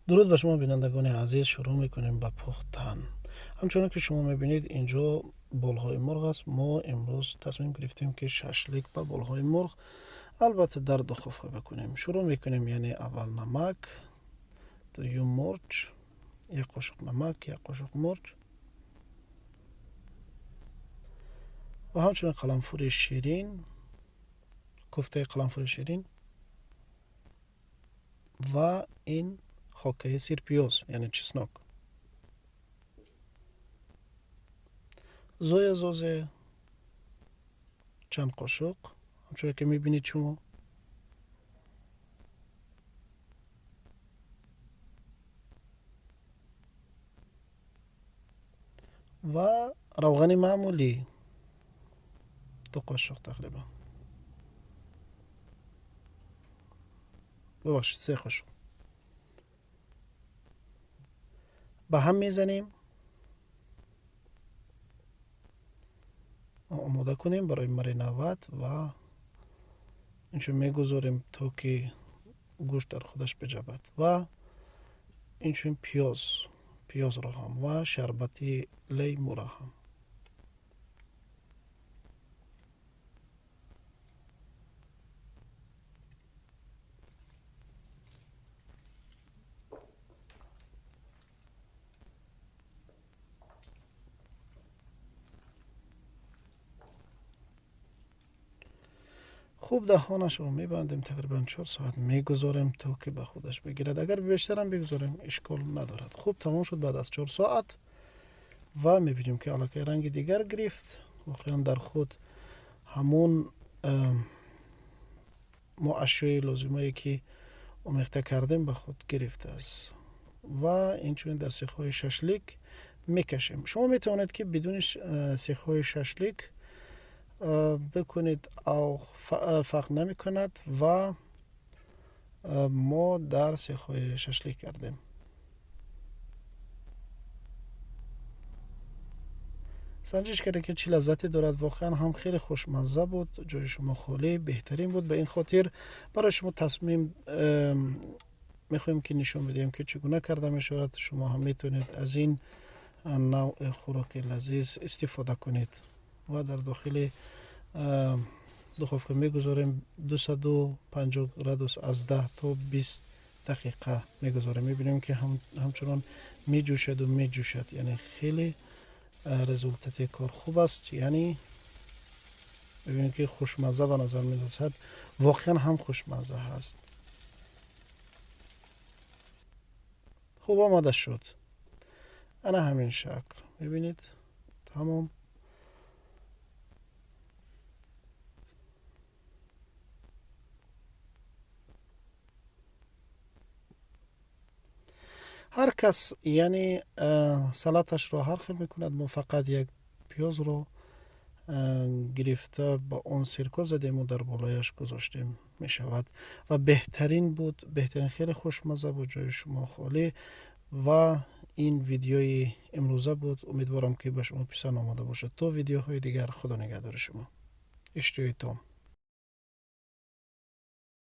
Дуруд ба шумо, бинандагони азиз. Шурӯъ мекунем ба пухтан. Ҳамчунон ки шумо мебинед, инҷо болҳои мурғ аст. Мо имрӯз тасмим гирифтем, ки шашлик ба болҳои мурғ, албатта дар духовка, бикунем. Шурӯъ мекунем, яъне аввал намак, дуюм мурч, як қошуқ намак, як қошуқ мурч ва ҳамчунин қаламфури ширин, куфтаи қаламфури ширин ва ин хокаи сирпиёз, яъне чеснок, зоя зозе чанд қошуқ, ҳамчунон ки мебинед шумо. Ва равғани маъмулӣ 2 қошуқ тақрибан, бубахшед, 3 қошуқ. Ба ҳам мезанем, омода кунем барои мариновать ва инчун мегузорем, то ки гӯшт дар худаш биҷабад. Ва инчунин пиёзро ҳам ва шарбати леймуро ҳам. Хуб даҳонашро мебандем, тақрибан 4 соат мегузорем, то ки ба худаш бигирад. Агар бештарам бигузорем, ишкол надорад. Хуб, тамом шуд баъд аз 4 соат ва мебинем, ки аллакай ранги дигар гирифт. Воқеан дар худ ҳамун мо ашёи лозимае, ки омехта кардем, ба худ гирифтааст. Ва инчунин дар сехҳои шашлик мекашем. Шумо метавонед, ки бидуни сехҳои шашлик бикунед, фарқ намекунад. Ва мо дар сехҳои шашлик кардем. Санҷиш кардем, ки чӣ лаззате дорад. Воқеан ҳам хеле хушмазза буд, ҷои шумо холӣ, беҳтарин буд. Ба ин хотир барои шумо тасмим мехоҳем, ки нишон бидиҳем, ки чӣ гуна карда мешавад. Шумо ҳам метавонед аз ин навъи хӯроки лазиз истифода кунед. Ва дар дохили духовка мегузорем 250 градус, аз 10 то 20 дақиқа мегузорем. Мебинем, ки ҳамчунон меҷӯшаду меҷӯшад, яъне хеле результати кор хуб аст. Яъне мебинем, ки хушмазза ба назар мерасад, воқеан ҳам хушмазза ҳаст. Хуб омода шуд, ана ҳамин шакл мебинед, тамом. Ҳар кас, яъне, салаташро ҳар хел мекунад. Мо фақат як пиёзро гирифта, ба он сирко задему дар болояш гузоштем мешавад. Ва беҳтарин буд, беҳтарин, хеле хушмазза буд, ҷои шумо холӣ. Ва ин видеои имрӯза буд. Умедворам, ки ба шумо писанд омада бошад. То видеоҳои дигар, худо нигаҳдори шумо. Иштиҳои том.